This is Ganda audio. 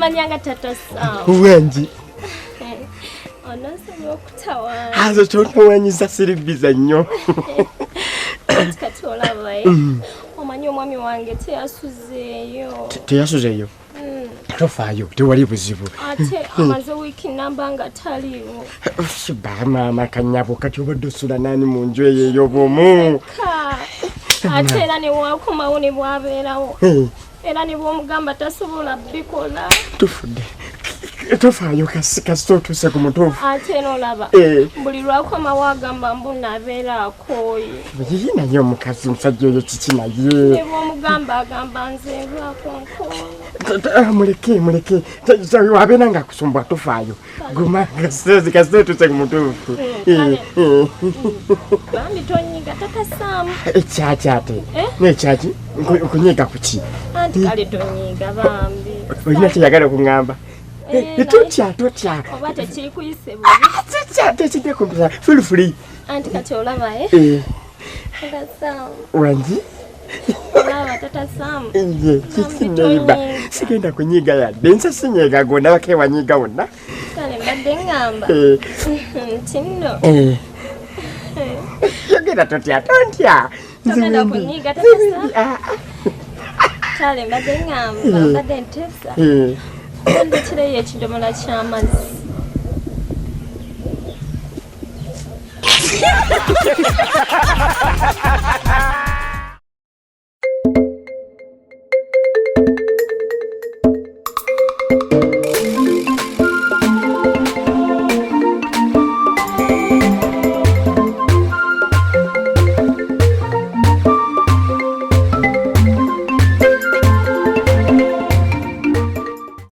Amanya nga Tata Sam. Wengi. Onosonyiwa okutawaana. Azo kyotawanyiza siri biza nnyo. Kati olaba eh? Omanyi omwami wange teyasuzeeyo. Teyasuzeeyo? Tofaayo, tewali buzibu. Ate amaze wiiki namba nga taliiwo. Ba maama kanyabo, kati obadde osula nani mu nju eyo ey'obumu? Ka ate era ne wakomawo ne bwabeerawo. Era ne bw'omugamba tasobola bikola. Tufudde. Tofaayo, kasita otuuse ku mutuufu. Ate era olaba buli lwakomawo agamba mbu nabeera akooye. Yii, naye omukazi omusajja oyo kiki naye? Ne bw'omugamba agamba nze nvaako nkooye. Muleke, muleke. Wabeera nga akusumbwa tofaayo. Guma kasita otuuse ku mutuufu. Kale. Bambi tonyiga Tata Sam. Ekyaki ate? Eh? Nekyaki? Nkunyiga ku ki? Anti kale tonyiga bambi. Olina kyeyagala okuŋŋamba? Totya, totya. Oba tekikuyise bubi. Totya, tekijja kumpisa. Feel free. Anti kati olaba, eh? Tata Sam. Wangi? Olaba Tata Sam. Ye, kiki neiba? Tonyiga. Sigenda kunyiga yadde. Nze sinyiga gwonna bake wanyiga wonna. Kale mbadde ŋŋamba. Nti nno. Yogera, totya, tontya. Nze Togenda wendi. kunyiga Nze Tata wendi. Sam. Ah, Kale mbadde ŋŋamba, mbadde nteesa. Ondeetereyo ekidomola ky'amazzi.